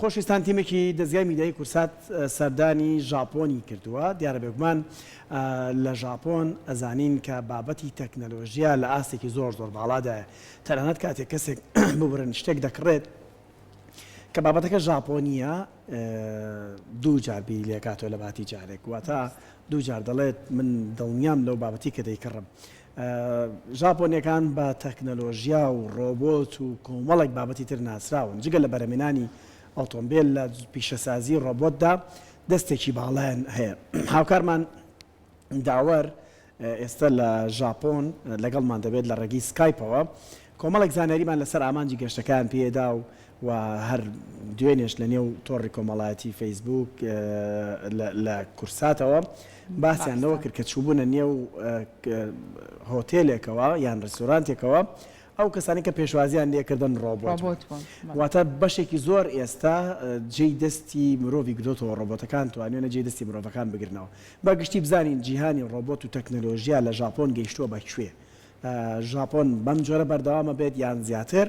خۆشویستان تیمێکی دەزگای میدیایی کورسات سەردانی ژاپۆنی کردووە، دیارە بێگومان لە ژاپۆن ئەزانین کە بابەتی تەکنەلۆژیا لە ئاستێکی زۆر زۆر باڵادایە، تەنانەت کاتێک کەسێک ببورن شتێک دەکڕێت کە بابەتەکە ژاپۆنییە دووجار بیری لێکاتەوە لە باتی جارێک، واتە دووجار دەڵێت من دڵنیام لەو بابەتی کە دەیکڕم. ژاپۆنیەکان بە تەکنەلۆژیا و ڕۆبۆت و کۆمەڵێک بابەتی تر ناسراون، جگە لە بەرهەمهێنانی ئۆتۆمبێل لە پیشەسازی ڕۆبۆتدا دەستێکی باڵایان هەیە. هاوکارمان داوەر ئێستا لە ژاپۆن لەگەڵمان دەبێت لە ڕێگەی سکایپەوە کۆمەڵێک زانیاریمان لەسەر ئامانجی گەشتەکەیان پێدا و و هەر دوێنێش لە نێو تۆڕی کۆمەڵایەتی فەیسبووک لە کورساتەوە باسیان لەوە کرد کە چووبوونە نێو هۆتێلێکەوە یان ڕێستۆرانتێکەوە ئەو کەسانی کە پێشوازیان لێکردن ڕۆبۆت بوون. واتە بەشێکی زۆر ئێستا جێی دەستی مرۆڤی گرتۆتەوە ڕۆبۆتەکان توانیویانە جێی دەستی مرۆڤەکان بگرنەوە. بە گشتی بزانین جیهانی ڕۆبۆت و تەکنەلۆژیا لە ژاپۆن گەیشتووە بە کوێ؟ ژاپۆن بەم جۆرە بەردەوامە بێت یان زیاتر؟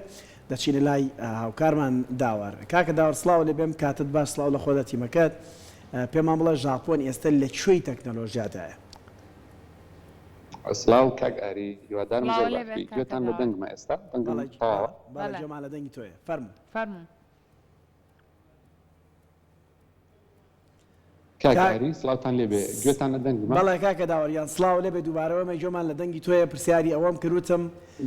دەچینە لای هاوکارمان داوەر. کاکە داوەر سڵاو لێ بێم کاتت باش سڵاو لە خۆت لە تیمەکەت. پێمان بڵێ ژاپۆن ئێستە لە کوێی تەکنەلۆژیادایە؟ سڵاو کاک ئاری هیوادارم سڵاو زۆر لێ باش بێت بی کاکە گوێتان لە داوەر. دەنگمە ئێستا دەنگم بەڵێ تەواوە؟ بەڵێ بەڵێ گوێمان لە دەنگی تۆیە فەرموو. فەرموو. کاک کاک ئاری سڵاوتان لێ بێ گوێتان لە دەنگمە؟ بەڵێ کاکە داوەر گیان سڵاو لێ بێ دووبارە ئێمە گوێمان لە دەنگی تۆیە پرسیاری ئەوەم کرد وتم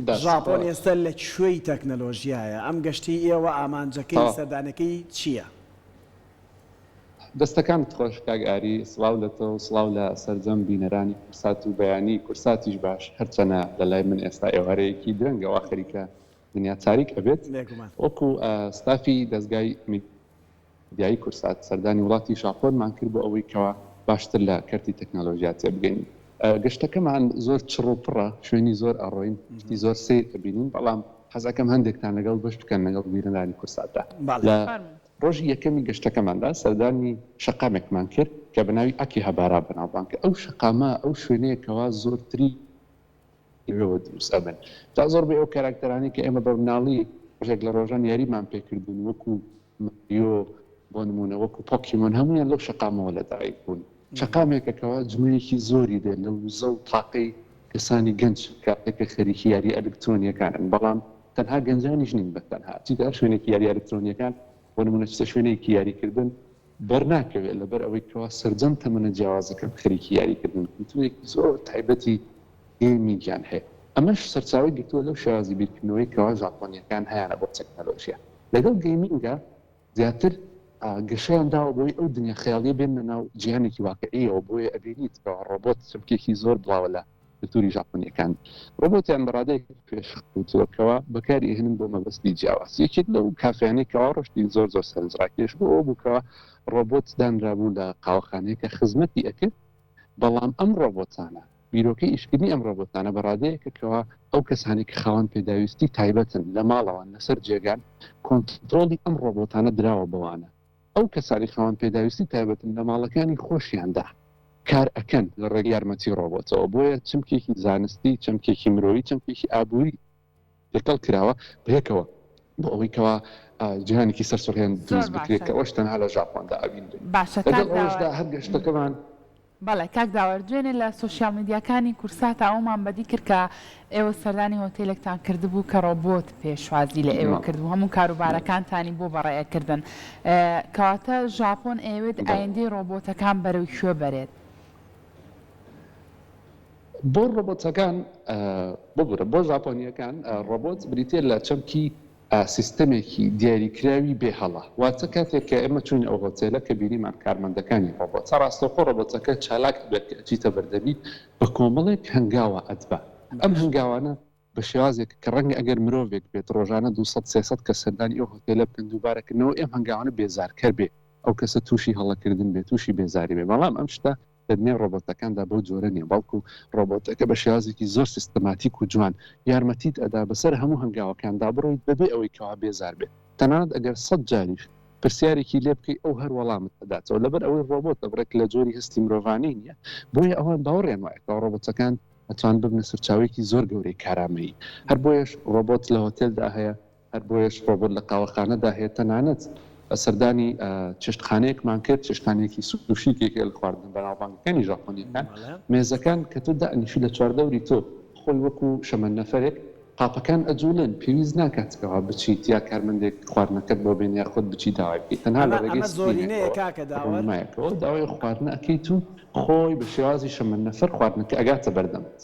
دەست ژاپۆن خۆش. ئێستە لە کوێی تەکنەلۆژیایە ئەم گەشتەی ئێوە ئامانجەکەی تەواو. سەردانەکەی چییە؟ دەستەکانت خۆش کاک ئاری، سڵاو لە تۆ و سڵاو لە سەرجەم بینەرانی کورسات و بەیانی کورساتیش باش، هەرچەنە لە لای من ئێستا ئێوارەیەکی درەنگە وا خەریکە دنیا تاریک ئەبێت. بێگومان. وەکو ستافی دەزگای میدیایی کورسات سەردانی وڵاتی ژاپۆنمان کرد بۆ ئەوەی کەوا باشتر لە کەرتی تەکنەلۆژیا تێبگەین. گەشتەکەمان زۆر چڕ و پڕە، شوێنی زۆر ئەڕۆین، شتی زۆر سەیر ئەبینین، بەڵام حەزئەکەم هەندێکتان لەگەڵ بەش بکەن لەگەڵ بینەرانی کورساتدا. بەڵێ. لە فەرموو. ڕۆژی یەکەمی گەشتەکەماندا سەردانی شەقامێکمان کرد کە بە ناوی ئاکیهابارا بەناوبانگە، ئەو شەقامە ئەو شوێنەیە کەوا زۆرترین لەوێوە دروست ئەبن. جا زۆربەی ئەو کاراکتەرانەی کە ئێمە بە مناڵی ڕۆژێک لە ڕۆژان یاریمان پێ کردوون وەکو ماریۆ بۆ نموونە وەکو پۆکیمۆن هەموویان لەو شەقامەوە لەدایک بوون. شەقامێکە کەوا جمەیەکی زۆری دێ لە وزە و تاقەی کەسانی گەنج کاتێک کە خەریکی یارییە ئەلکترۆنییەکانن بەڵام تەنها گەنجانیش نین بە تەنها چیتە هەر شوێنێکی یارییە ئەلکترۆنییەکان بۆ نموونە چیتە شوێنێکی یاریکردن بەرناکەوێت لەبەر ئەوەی کەوا سەرجەم تەمەنە جیاوازەکان خەریکی یاریکردنن کولتوورێکی زۆر تایبەتی گەیمینگیان هەیە ئەمەش سەرچاوەی گرتووە لەو شێوازی بیرکردنەوەی کەوا ژاپۆنییەکان هەیانە بۆ تەکنەلۆژیا لەگەڵ گەیمینگا زیاتر گەشەیان داوە بۆی ئەو دنیا خەیاڵیە بێننە ناو جیهانێکی واقعیەوە بۆیە ئەبینیت کەوا ڕۆبۆت چەمکێکی زۆر بڵاوە لە کلتوری ژاپۆنیەکان ڕۆبۆتیان بە ڕادەیەک پێشکەوتووە کەوا بەکاری ئەهێنن بۆ مەبەستی جیاواز یەکێک لەو کافێیانەی کەوا ڕۆشتین زۆر زۆر سەرنجڕاکێش بوو ئەوە بوو کەوا ڕۆبۆت دانرابوو لە قاوەخانەیەکە خزمەتی ئەکرد بەڵام ئەم ڕۆبۆتانە بیرۆکەی ئیشکردنی ئەم ڕۆبۆتانە بە ڕادەیەکە کەوا ئەو کەسانەی کە خاوەن پێداویستی تایبەتن لە ماڵەوەن لەسەر جێگان کۆنتڕۆڵی ئەم ڕۆبۆتانە دراوە بەوانە ئەو کەسانەی خاوەن پێداویستی تایبەتن لە ماڵەکانی خۆشیاندا کار ئەکەن لە ڕێگەی یارمەتی ڕۆبۆتەوە بۆیە چمکێکی زانستی چەمکێکی مرۆیی چەمکێکی ئابووری تێکەڵ کراوە بەیەکەوە بۆ ئەوەی کەوا جیهانێکی سەرسوڕهێن زۆر دروست بکرێت باشە. کە ئەوەش تەنها لە ژاپۆندا ئەبینرێت. باشە لەگەڵ کاک ئەوەشدا داوەر. هەر گەشتەکەمان. بەڵێ کاک داوەر دوێنێ لە سۆشیال میدیاکانی کوردساتا ئەوەمان بەدی کرد کە ئێوە سەردانی هۆتێلێکتان کردبوو کە ڕۆبۆت پێشوازی لە ئێوە کردبوو هەموو کاروبارەکانتانی بۆ بەڕێ ئەکردن کەواتە ژاپۆن ئەیەوێت ئایندەی ڕۆبۆتەکان بەرەو کوێ بەرێت؟ بۆ ڕۆبۆتەکان، ببورە بۆ ژاپۆنییەکان ڕۆبۆت بریتییە لە چەمکی سیستەمێکی دیاریکراوی بێ هەڵە، واتە کاتێک کە ئێمە چووینە ئەو هۆتێلە کە بینیمان کارمەندەکانی ڕۆبۆتە، ڕاستەوخۆ ڕۆبۆتەکە چالاک ئەبێت کە ئەچیتە بەردەمی بە کۆمەڵێک هەنگاوە ئەتبا، ئەم هەنگاوانە بە شێوازێک کە ڕەنگە ئەگەر مرۆڤێک بێت ڕۆژانە 200 300 کەس سەردانی ئەو هۆتێلە بکەن دووبارەکردنەوەی ئەم هەنگاوانە بێزارکەر بێ ئەو کەسە تووشی هەڵەکردن بێ تووشی بێزاری بێ بەڵام ئەم شتە لە دنیای ڕۆبۆتەکاندا بەو جۆرە نییە بەڵکو ڕۆبۆتەکە بە شێوازێکی زۆر سیستەماتیک و جوان یارمەتیت ئەدا بەسەر هەموو هەنگاوەکاندا بڕۆیت بەبێ ئەوەی کەوا بێزار بێت تەنانەت ئەگەر سەت جاریش پرسیارێکی لێ بکەی ئەو هەر وەڵامت ئەداتەوە لەبەر ئەوەی ڕۆبۆتە بڕێک لە جۆری هەستی مرۆڤانەی نییە بۆیە ئەوان باوەڕیان وایە کەوا ڕۆبۆتەکان ئەتوان ببنە سەرچاوەیەکی زۆر گەورەی کارامەیی هەر بۆیەش ڕۆبۆت لە هۆتێلدا هەیە هەر بۆیەش ڕۆبۆت لە قاوەخانەدا هەیە تەنانەت. سەردانی چێشتخانەیەکمان کرد، چێشتخانەیەکی سوشی کە یەکێکە لە خواردنە بەناوبانگەکانی ژاپۆنییەکان، مێزەکان کە تۆ دائەنیشی لە چواردەوری تۆ خۆی وەکو شەمەندەفەرێک قاپەکان ئەجوڵێن، پێویست ناکات کەوا بچیت یا کارمەندێک خواردنەکەت بۆ بێنێ یا خۆت بچی داوای بکەیت، تەنها لە ئەمە ڕێگەی ئەمە زۆرینەیە سکرینێکەوە، کاکە داوەر. ڕوونمایەکەوە داوای ئەو خواردنە ئەکەیت و خۆی بە شێوازی شەمەندەفەر خواردنەکە ئەگاتە بەردەمت.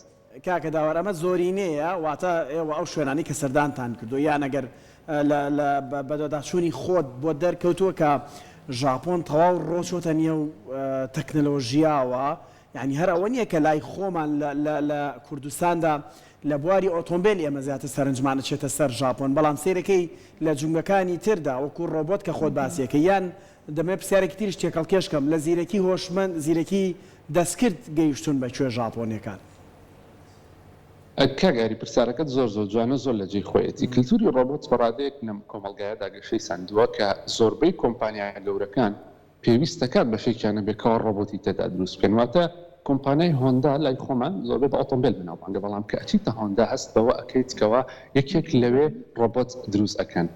کاکە داوەر ئەمە زۆرینەیە واتە ئێوە ئەو شوێنانەی کە سەردانتان کردووە یان ئەگەر لە لە بەدواداچوونی خۆت بۆت دەرکەوتووە کە ژاپۆن تەواو ڕۆچۆتە نێو تەکنەلۆژیاوە یانی هەر ئەوە نییە کە لای خۆمان لە لە لە کوردستاندا لە بواری ئۆتۆمبێل ئێمە زیاتر سەرنجمان ئەچێتە سەر ژاپۆن بەڵام سەیرەکەی لە جومگەکانی تردا وەکو ڕۆبۆت کە خۆت باسیەکەی یان دەمەوێت پرسیارێکی تریش تێکەڵکێش کەم، لە زیرەکی هۆشمەند، زیرەکی دەستکرد گەیشتوون بە کوێ ژاپۆنیەکان؟ کاک ئاری پرسیارەکەت زۆر زۆر جوانە زۆر لە جێی خۆیەتی. کلتوری ڕۆبۆت بە ڕادەیەک لەم کۆمەڵگایەدا گەشەی سەندووە کە زۆربەی کۆمپانیا گەورەکان پێویست دەکات بەشێکیان هەبێت کەوا ڕۆبۆتی تێدا دروست بکەن واتە کۆمپانیای هۆندا لای خۆمان زۆربەی بە ئۆتۆمبێل بەناوبانگە بەڵام کە ئەچیتە هۆندا هەست بەوە ئەکەیت کەوا یەکێک لەوێ ڕۆبۆت دروست ئەکەن.